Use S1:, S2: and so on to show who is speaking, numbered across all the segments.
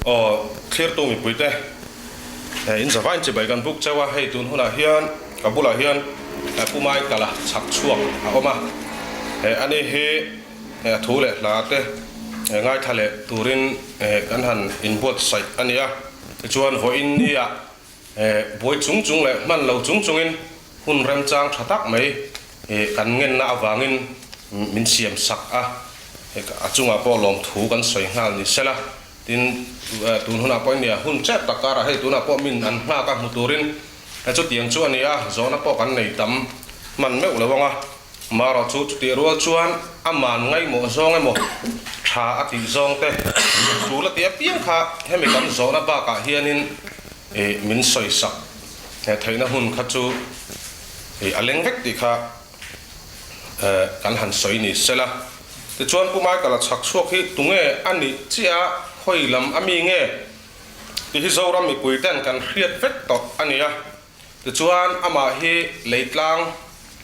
S1: Aw thlirtu mipuite in zavain chibai kan buk chauh a, hei tun hunah hian ka bulah hian Pu Michael-a chhak chhuak a awm a, ani hi a thu leh hla te ngaithla leh turin kan han inbuatsaih a ni a, tichuan vawiin nia buai chung chung leh hman lo chung chungin hun remchang tha tak mai kan ngenna avangin min siam sak a, a chungah pawh lawmthu kan sawi nghal ni sela, tin tun hunah pawh nia hun chep tak karah hei tunah pawh min an nghak a hmu turin chutiang chu a ni a, zawhna pawh kan nei tam hman meuh lo ang a, marawh chu chutih rual chuan aman ngaihmawh zawng emaw tha a tih zawng te tul a tih apiang kha hemi kan zawhna bakah hianin min sawi sak theihna hun kha chu a leng vek tih kha kan han sawi ni sela. Tichuan Pu Michael-a chhak chhuak hi tunge a nih chiah a, khawi lam a mi nge tih hi Zoram mipui ten kan hriat vek tawh a ni a. Tichuan amah hi Leitlang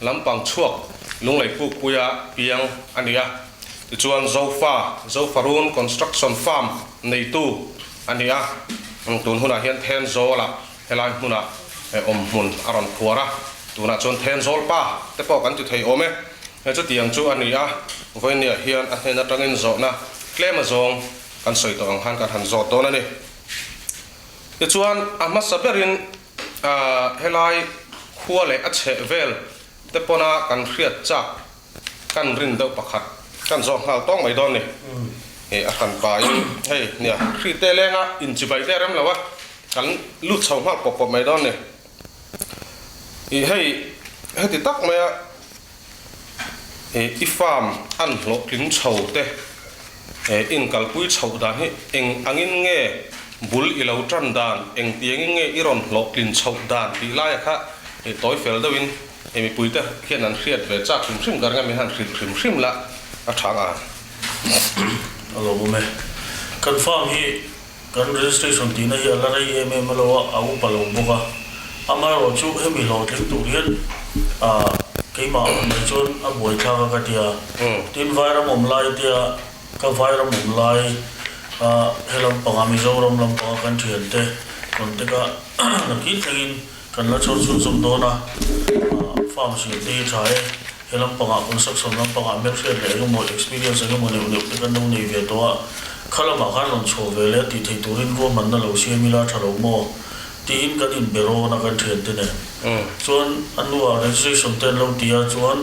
S1: lampang chhuak Lunglei Pukpuia piang a ni a. Tichuan Zofa, Zofarun Construction Farm neitu a ni a. Tun hunah hian Thenzawl-ah Helai hmunah awm hmun a rawn khuar a, tunah chuan Thenzawl pa te pawh kan ti thei awm e. Chutiang chu a ni a, vawinia hian a hnen atangin zawhna tlem azawng kan sawi tawh ang khan kan han zawt dawn a ni. Tichuan a hmasa berin helai khua leh a chheh vel te pawna kan hriat chak Kan rin deuh pakhat kan zawk nghal tawng mai dawn ni. Hei a hran pahin hei nia hri te lenga inchibai te rem lo a, kan lut chho nghal pawp pawp mai dawn ni. Ih hei heti tak maia ih i farm an hlawhtling chho te in kalpui chhoh dan hi eng angin nge bul i lo tan dan, engtiangin nge i rawn hlawhtlin chhoh dan tih laia kha tawi fel deuhin Hei mipuite hian an hriat ve chak hrim hrim ka ring a, min han hrilh hrim hrim la a tha ang a.
S2: A lo awm e. Kan farm hi kan registration tihna hi a la rei em em a lo a, a upa lo bawk a. Amaherawh chu hemi hlawhtling tur hian ah keimah mai chuan a buaithlak a ka ti a. Tin vairam awm lai tia ka vairam awm lai a he lampanga Mizoram lampanga kan thiante contact a nakin thlengin Kan la chhawr chhunzawm dawn a, farm siam te hi tha e. He lampangah construction lampangah hmelhriat leh engemaw experience engemaw neuh neuh te kan lo nei ve tawh a, kha lamah khan rawn chhuah ve leh tih theih turin ruahmanna lo siam ila tha lo maw? tiin kan inbe rawn a kan thiante nen. Chuan a hnuah registration te an lo ti a, chuan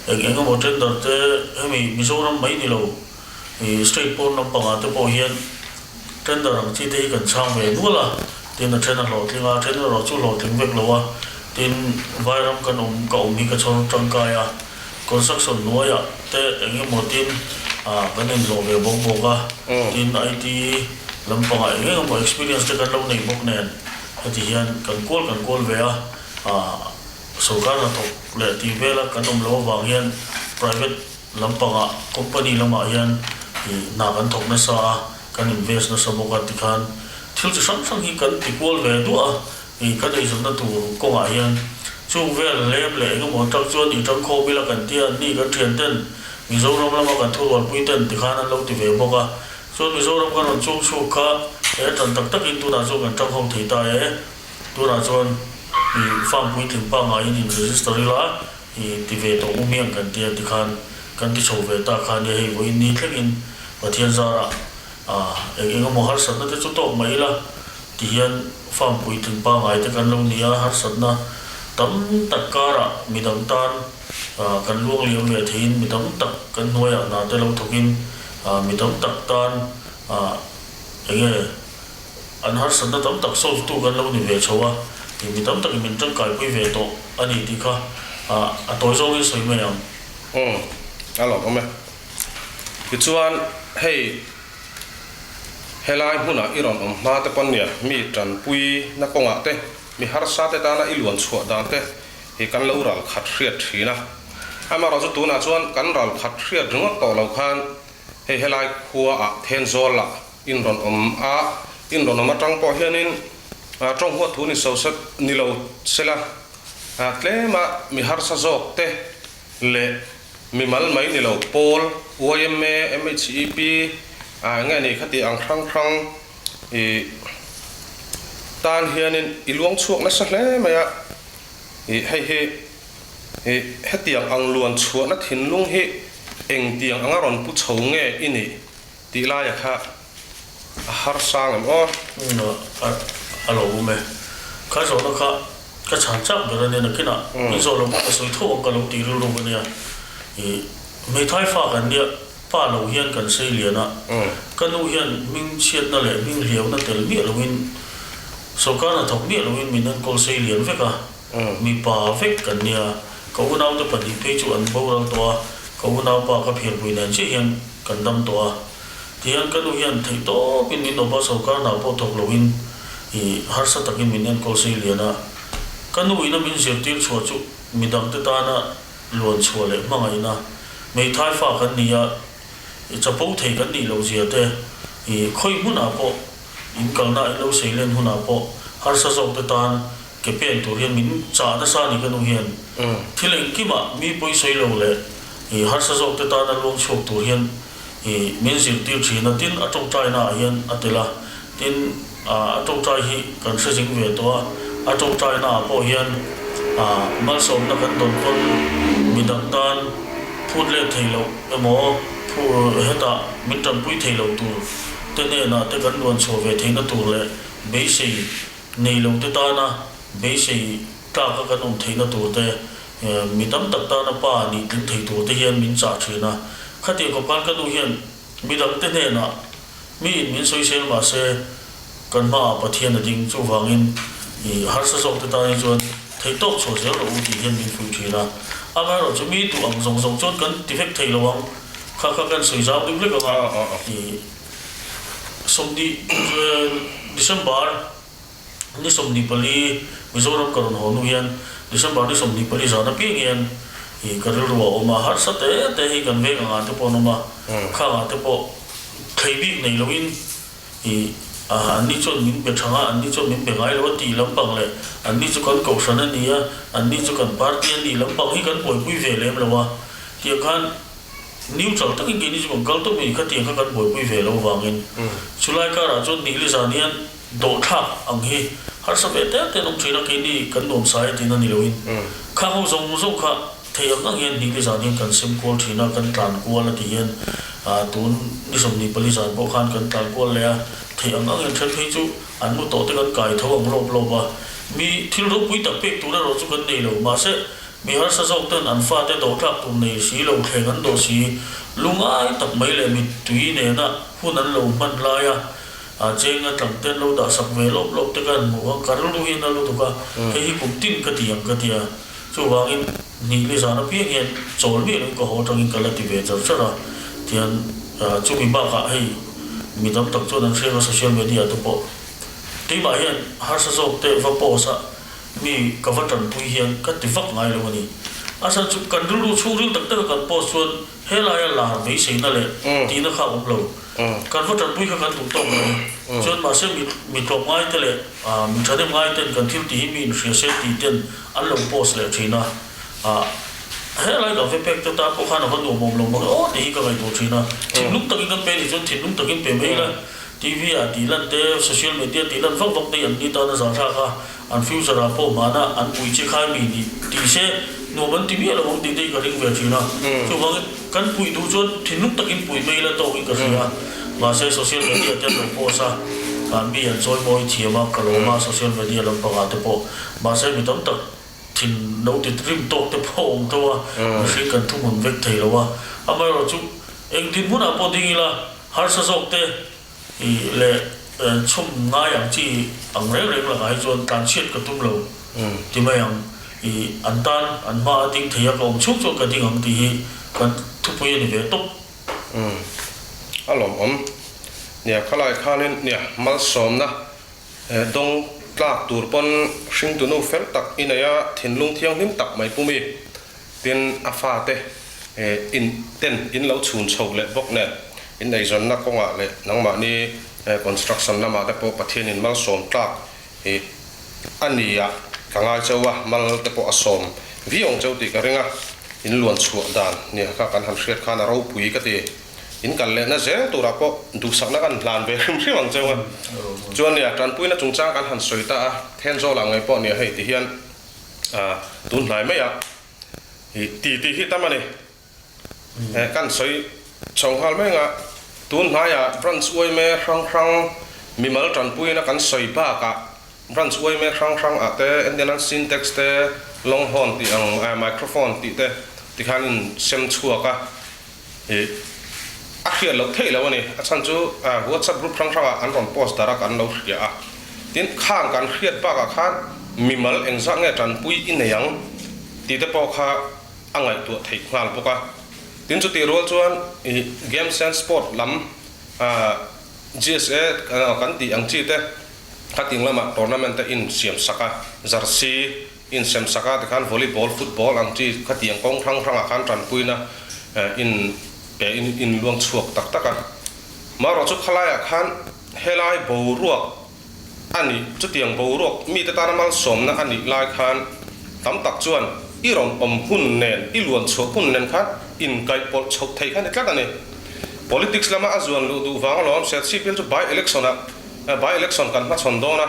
S2: eng engemaw tender te hemi Mizoram mai ni lo state pawn lampangah te pawh hian Tender ang chi te hi kan chhang ve nual a, tin a then a hlawhtling a, a then erawh chu hlawhtling vek lo a, tin vairam kan awm ka awm hi ka chhawr tangkai a, construction hnuaiah te eng emaw tin ah kan inhlawh ve bawk bawk a, tin IT lampangah eng eng emaw experience te kan lo nei bawk nen heti hian kan kual kan kual ve a, ah sorkar hnathawk leh tih vela kan awm loh avang hian private Lampangah company lamah hian ih hna kan thawk nasa a, kan invest nasa bawk a tikhan thil chi hrang hrang hi kan ti kual ve duah a, ih kan eizawnna tur kawngah hian chung vel lem leh engemaw atang chuan ih tangkhawm ila kan tia an ni kan thian ten Mizoram lama kan thurualpui ten tikhan an lo ti ve bawk a, chuan Mizoram kan rawn chung chhuk kha he tan tak takin tunah chuan kan tangho thei ta e, tunah chuan ih farm puitling pangaiin in register ila. I ti ve tawh um hian kan tia tikhan kan ti chho ve ta kha nia hei vawiin ni thlengin Pathian zarah ah eng eng emaw harsatna te chu tawk mai ila ti hian farm puitling pangai te kan lo ni a, harsatna tam tak karah midang tan ah kan luang liam ve theiin mi tam tak kan hnuaiah hna te lo thawkin ah mi tam tak tan ah eng nge an harsatna tam tak solve tu kan lo ni ve chho a, tih mi tam takin min tangkaipui ve tawh a ni tih kha a tawi zawngin sawi mai ang.
S1: Umm, a lawmawm e. Tichuan, hei helai hmunah i rawn awm hma te pawn nia, mi tanpui na kawngah te, mi harsa te tana i luan chhuah dan te hi kan lo ral khat hriat thin a. Amaherawhchu chu tunah chuan kan ral khat hriat ringawt tawh lo khan hei helai khuaah Thenzawl ah In rawn awm a, in rawn awm atang pawh hianin tawng huat thu ni so se ni lo sela, tlema mi harsa zawk te leh mi mal mai ni lo pawl, yma, MHEP, eng nge ni khati ang hrang hrang I tan hianin i luang chhuak nasa hle mai a, i hei hi i hetiang ang luan chhuahna thinlung hi engtiang anga rawn pu chho nge i nih tih laia kha a harsa ngem aw?
S2: A lo awm e. Kha zawhna kha ka chhan chak ber a nia nakinah min zawh loh ka sawi tho ang ka lo tih rilru a nia. I hmeithai fa kan nia. Pa lo hian kan sei lian a, ka nu hian hming chhiatna leh hming hliauna tel miah loin sawrkar hnathawk miah loin min enkawl sei lian vek a, mipa vek kan nia. Ka unaute pahnih phei chu an boral tawh a, ka unaupa ka phiarpui nen chiah hian kan dam tawh a. Tihian ka nu hian theih tawpin min awp a, sawrkar hna pawh thawk loin i harsa takin min enkawl sei lian a. Ka nu ina min zirtir chhuah chu midangte tana Luan chhuah leh hmangaihna, hmeithai fa kan ni a, i chapo thei kan nih loh zia te, i khawi hmunah pawh in kalna in lo sei len hunah pawh harsa zawk te tan ke pen tur hian min chah nasa a ni ka nu hian. Thil engkimah mi pawi sawi lo leh i harsa zawk te tana luang chhuak tur hian i min zirtir thin a, tin a tawngtaina ah hian a tel a, tin a tawngtai hi kan hre zing ve tawh a, a tawngtaina ah pawh hian malsawmna kan dawn pawn midang tan phut let thei loh emaw hetah min tanpui thei lo tur te hnenah te kan luan chhuah ve theihna tur leh beisei nei lo te tana beisei tlaka kan awm theihna tur te Mi tam tak tana pa nih tling thei tur te hian min chah thin a. Khatiang khawp khan ka nu hian mi dangte hnenah miin min sawisel mah se kan hmaah Pathian a ding. Chuvangin i harsa zawk te tan hi chuan theihtawk chhuah zel rawh u tih hian min fuih thin a. Amaherawh chu mi duh ang zawng zawng chuan kan ti vek thei lo ang. Kha kha kan sawi zau deuh vek ang a. I 20 December. Ni 24 Mizoram ka rawn haw hnu hian December ni 24 zan apiang hian ih ka rilru a awm a, harsa te te hi kan veng angah te pawh an awm a, khangah te pawh thlei bik nei loin ih anni chuan min be thang a, anni chuan min be ngai lo a tih lampang leh anni chu kan kohhran a ni a, anni chu kan party a nih lampang hi kan buaipui ve lem lo a, tiang khan neutral takin keini chu kan kal tawp mai khatiang kha kan buaipui ve lo vangin chulai karah chuan nihli zan hian Dawhthlak ang hi harsa ve te te an awm thin a, keini kan nuam sai a tihna ni loin khang ho zawng zawng kha thei ang ang hian hnih zan hian kan sem kual thin a, kan tlan kual a ti hian tun ni 24 zan pawh khan kan tlan kual leh a, thei ang ang hian then phei chu an mu tawh te kan kai tho ang lawp lawp a, mi thil ropui tak pek tur erawh chu kan nei lo, mahse mi harsa zawk ten an fate dawhthlak tur nei si lo thleng an dawh si, lungai tak mai leh mittui nena hun an lo hman lai a. A chenga tlang te an lo dah sak ve lawp lawp te ka han hmu a, ka rilru hi a na lutuk a, hei hi kum tin ka ti ang ka ti a, chuvangin hnih li zan apiang hian chawl miah loin ka haw atangin ka la ti ve char char a, tihian chumi bakah hei mi tam tak chuan an hriat a social media te pawh keimah hian harsa zawk te va post a mi ka va tanpui hian ka ti vak ngai lo a ni, a chhan chu kan rilru chhungril tak taka kan post chuan Helaia lar beiseina leh tihna kha a awm lo. Kan va tanpui kha kan duh tawk lo. Chuan mahse mi mi tlawp ngai te leh mi thahnem ngai ten kan thil tih hi mi inhria se tih ten an lo post leh thin a. Helai kan ve pek te tan pawh khan a va nuam awm lo mang e aw tih hi ka ngaihtuah thin a. Thinlung takin kan pe nih chuan thinlung takin pe mai ila. TV ah tih lan te, social media tih lan vak vak te hi an ni tan a zahthlak a. An future ah pawh hmana an pui che khai mi nih tih se nuam an ti miah lo ang tih te hi ka ring ve thin a. Chuvangin kan puih duh chuan thinlung takin puih mai ila tawkin ka hria a. Mahse social media te an lo post a, mi an chawi mawi thiam a, ka lawm a social media lampangah te pawh. Mahse mi tam tak thin lo ti rim tawk te pawh a awm tho a, mihring kan thuhmun vek thei lo a. Amaherawhchu engtin hmunah pawh ding ila harsa zawk te I leh chhum ngai ang chi ang reng reng lakah hi chuan tlanchhiat ka tum lo ti mai ang. I an tan an hma a ding thei a, ka awm chhung chuan ka ding ang tih hi kan thupui a ni ve tawp.
S1: Umm a lawmawm. Nia khalai khanin nia malsawmna dawng tlak tur pawn hringtunu fel tak i nei a, thinlung thianghlim tak mai pumi. Tin, a fate in ten in lo chhun chho leh bawk nen, in eizawnna kawngah leh nangmahni construction lamah te pawh Pathianin malsawm tlak hi a ni a, ka ngai cheu a, mal te pawh a sawm viau ang cheu tih ka ring a, in luan chhuah dan nia kha kan han hriat khan a ropui ka ti. In kal lehna zel turah pawh duhsakna kan hlan ve hrim hrim ang cheu a. Chuan nia, tanpuina chungchang kan han sawi ta a, Thenzawl ah ngei pawh nia hei ti hian tun hnai mai a ti tih hi tam a ni. Kan sawi chho nghal mai anga tun hnaiah branch uaime hrang hrang mimal tanpuina kan sawi bakah Branch uaime hrang hrang ah te entirnan Sintex te, Longhorn tih ang microphone tih te tikhan in sem chhuak a, ih a hriat loh theih loh a ni. A chhan chu WhatsApp group hrang hrang ah an rawn post darh a kan lo hria a. Tin, khang kan hriat bakah khan mimal engzah nge tanpui i nei ang tih te pawh kha a ngaihtuah theih nghal bawk a. Tin, chutih rual chuan ih games and sport lam GSA kan tih ang chi te, Khating lamah tournament te in siam sak a, jersey in sem sak a, tikhan volleyball, football ang chi khatiang kawng hrang hrangah khan tanpuina in pe in in luang chhuak tak tak a. Marawh chu khalaiah khan helai boruak a nih, chutiang boruak mite tana malsawmna a nih lai khan tam tak chuan i rawn awm hun nen, i luan chhuah hun nen khan inkaihpawlh chhoh thei kha ni tlat a ni. Politics lama a zuan luh duh vang alawm Serchhip hian chu by election ah By election kan hmachhawn dawn a,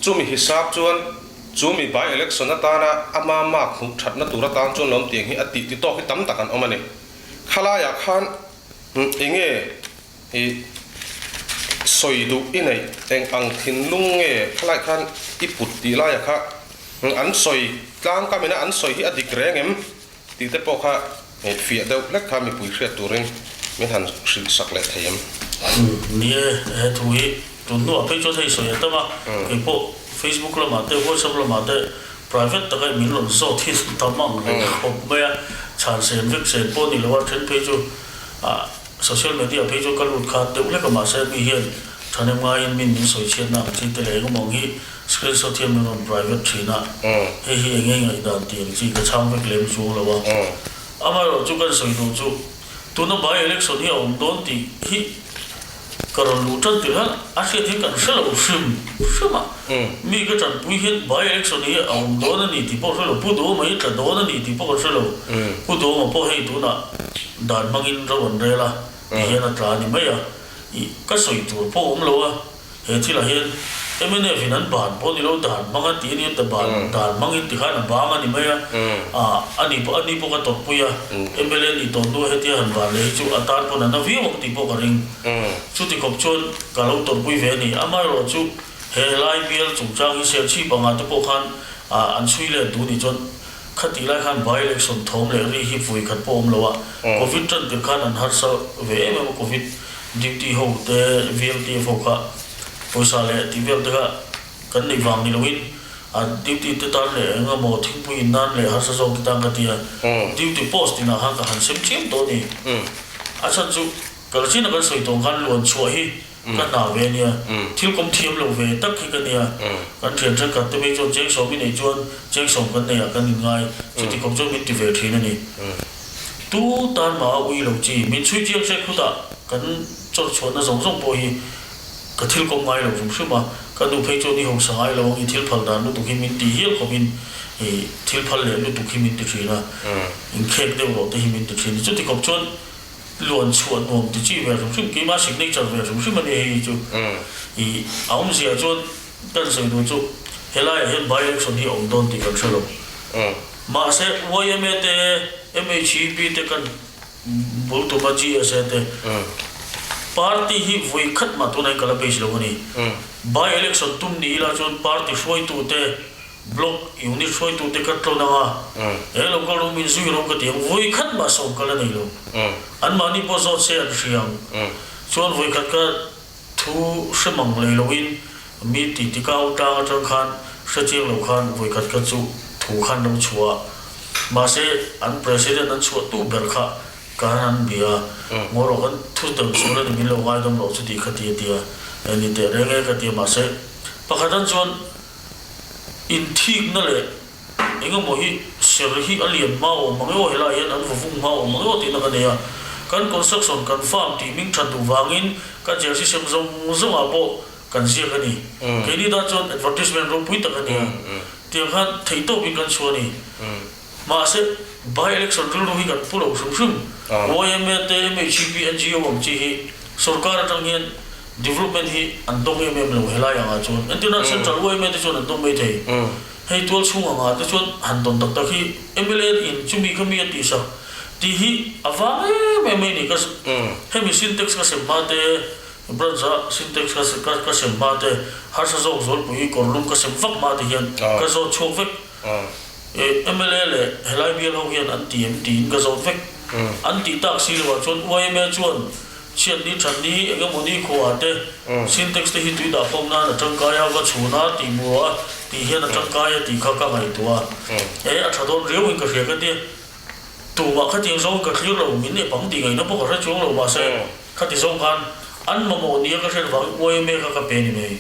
S1: chumi hisap chuan chumi by election atana ama mark hmuh thatna tur atan chuan lawm tiang hi a tih ti tawk hi tam tak an awm a ni. Khalaiah khan enge i sawi duh i neih eng ang thinlung nge khalai khan i put tih laiah kha an sawi tlangkamina an sawi hi a dik reng em? Tih te pawh kha fiah deuh hlek kha mipui hriat turin min han hrilh sak leh thei em?
S2: Ni e, he thu hi tun hnuah phei chuan hei sawi a tam a, kei pawh Facebook lamah te WhatsApp lamah te private taka min rawn zawt hi tam ang reng khawp mai a, chhan sen vek sen pawh ni lo a, then phei chu social media phei chu ka lut khat deuh hlek a mahse mi hian thahnem ngaiin min min sawi chhiatna ang chi te leh engemaw ang hi Screenshot hian min rawn private thin a, hei hi enge ngaihdan tih ang chi ka chhang vek lem chuang lo a. Amaherawh chu kan sawi duh chu tuna by election hi a awm dawn tih hi ka rawn luh tan tirh a, a hriat hi kan hre lo hrim hrim a. Mi ka tanpui hian by election hi a awm dawn a ni tih pawh hre lo, Pu Duhawma hi tla dawn a ni tih pawh kan hre lo. Pu Duhawma pawh hei tunah dan hmangin ro an rel a ti hian a tla a ni mai a, ih ka sawi tur pawh a awm lo a. He thilah hian mnf in an ban pawh ni lo dan hmang a ti a nia ta ban dan hmang in tikhan a bang a ni mai a ah a ni pawh a ni pawh ka tawrhpui a mla nih tawh hnu a hetia han ban leh hi chu a tan pawn a na viau ang tih pawh ka ring chuti khawp chuan ka lo tawrhpui ve a ni amaherawh chu he lai bial chungchang hi Serchhip angah te pawh khan ah an chhui let duh nih chuan khatih lai khan by election thawm leh ri hi vui khat pawh awm lo a covid tan tir khan an harsa ve em em a covid Duty ho te VLTF ho kha pawisa leh tih vel te kha kan neih vang ni loin a duty te tan leh eng emaw thingpui in nan leh harsa zawk te tan ka ti a, duty post inah khan ka han sem chiam tawh a ni. A chhan chu kalchin a kan sawi tawh ang khan luan chhuah hi ka hna ve a nia, thil kawm thiam lo ve tak hi ka nia, kan thian thenkhat te phei chuan cheng sawm i neih chuan cheng sawm kan neih ah kan inngai, chuti kawm chuan min ti ve thin a ni. Tu tan mah a ui lo chi, min chhui chiang se khutah kan chawr chhuahna zawng zawng pawh hi ka thil kawm ngai lo hrim hrim a, ka nu phei chuan i hausa ngai lo ang i thil phal dan lutuk hi min ti hial khawpin i thil phal leh lutuk hi min ti thin a, inkhek deuh rawh te hi min ti thin. Chuti khawp chuan luan chhuah nuam ti chi ve hrim hrim, keimah signature ve hrim hrim a ni hei hi chu. I a awmzia chuan kan sawi duh chu helaiah hian by election hi a awm dawn tih kan hre lo. Mahse, yma te, MHEP te kan bul tum a, GSA te, party hi vawi khat mah tunah hian ka la base lo a ni. By election tum ni ila chuan party hruaitu te, block unit hruaitu te ka tlawn ang a, he local room in zui ro ka ti ang, vawi khat mah sawm ka la nei lo. Anmahni pawh zawt se an hria ang. Chuan vawi khat ka Thu hre mang lei loin mi ti ti kau tlang atang khan hre chiang lo khan vawikhat kha chu thu khan lo chhuah a, mahse an president an chhuah tu ber kha kan an bia ngaw rawh kan thu dam sual a ni min lo ngaidam loh chu tih kha ti a tia e ni teh reng e ka tia mahse pakhat an chuan inthikna leh Engemaw hi ser hi a lian hma awm ang emaw helaiah hian an vaw vung hma awm ang emaw tihna ka nei a. Kan construction kan farm tih hming that duh vangin ka jersey sem zawng zawngah pawh kan ziak a ni. Keini tan chuan advertisement ropui tak a ni a. Tiang khan theihtawpin kan chhuah a ni. Mahse, by election rilru hi kan pu lo hrim hrim. Yma te, MHP, NGO ang chi hi sorkar atang hian development hi an dawng em em lo helai angah chuan. Entirna Central yma te chuan an dawng mai thei. Hei tual chhung angah te chuan han dawn tak tak hi mla in chumi kha mi a tihsak tih hi a vang em em mai ni. Ka hemi syntax ka sem hma te, branch a syntax ka ka sem hma te, harsa zawk zawlpui kawrlum ka sem vak hma te hian ka zawt chhuak vek. Mla leh helai bial ho hian an ti em tiin ka zawt vek. An tih tak si loah chuan yma chuan chhiatni thatni eng emaw ni khuaah te syntax te hi tui dah khawm nan a tangkai a, va chhun a, tih muah a tih hian a tangkai a tih kha ka ngaihtuah a. E a tha dawn riau in ka hria ka tia. Tumah khatiang zawng ka thlir lo, min ep ang tih ngaihna pawh ka hre chuang lo mahse khati zawng khan an mamawh nia ka hriat vangin yma kha ka pe ni mai.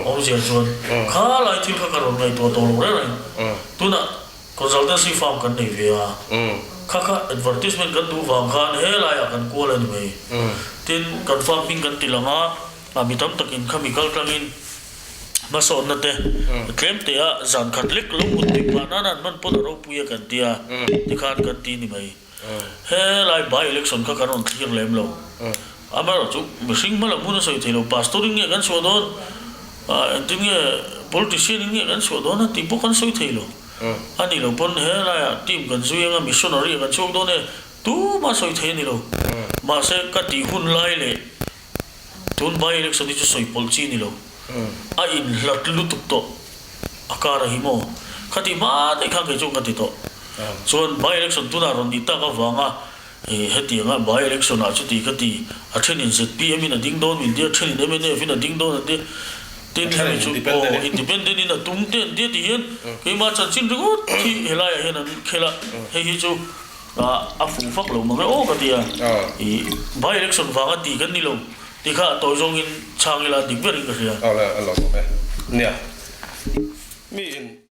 S2: Awmzia chuan kha lai thil kha ka rawn ngaihtuah tawh lo reng reng. Tunah consultancy firm kan nei ve a, kha kha advertisement kan duh vang khan he laiah kan kual a ni mai. Tin, kan firm hming kan ti lang a, mi tam takin khami kal tlangin Hmasawnna te tlem teh a zan khat lek lo mut dik phah nan an hman pawn a ropui a kan tia tikhan kan ti ni mai. Helai by election kha kan rawn thlir lem lo. Amaherawh chu mihring hma lam hun a sawi thei lo pastor in nge kan chhuah dawn engtin nge politician in nge kan chhuah dawn a tih pawh kan sawi thei lo. A nih loh pawn helaiah team kan zui anga missionary ah kan chhuak dawn e tumah sawi thei a ni lo. Mahse ka tih hun lai leh Tun by election hi chu sawi pawlh chi ni lo. A inhlat lutuk tawh a kar a hi maw? Khati hma daih khan kei chuan ka ti tawh. Chuan by election tunah rawn nih tak avanga hetianga by election ah chuti ka ti, a thenin zpm in a ding dawn min tia, a thenin mnf in a ding dawn an tia, tin hemi chu aw independent in a tum te an tia ti hian keimah chanchin ringawt hi helaiah hian an khel a, hei hi chu A fuh vak lo mang e aw ka ti a, i by election vanga ti kan ni lo ti kha a tawi zawngin chhang ila dik berin ka hria.
S1: Aw le, a lawmawm e. Nia, mi in.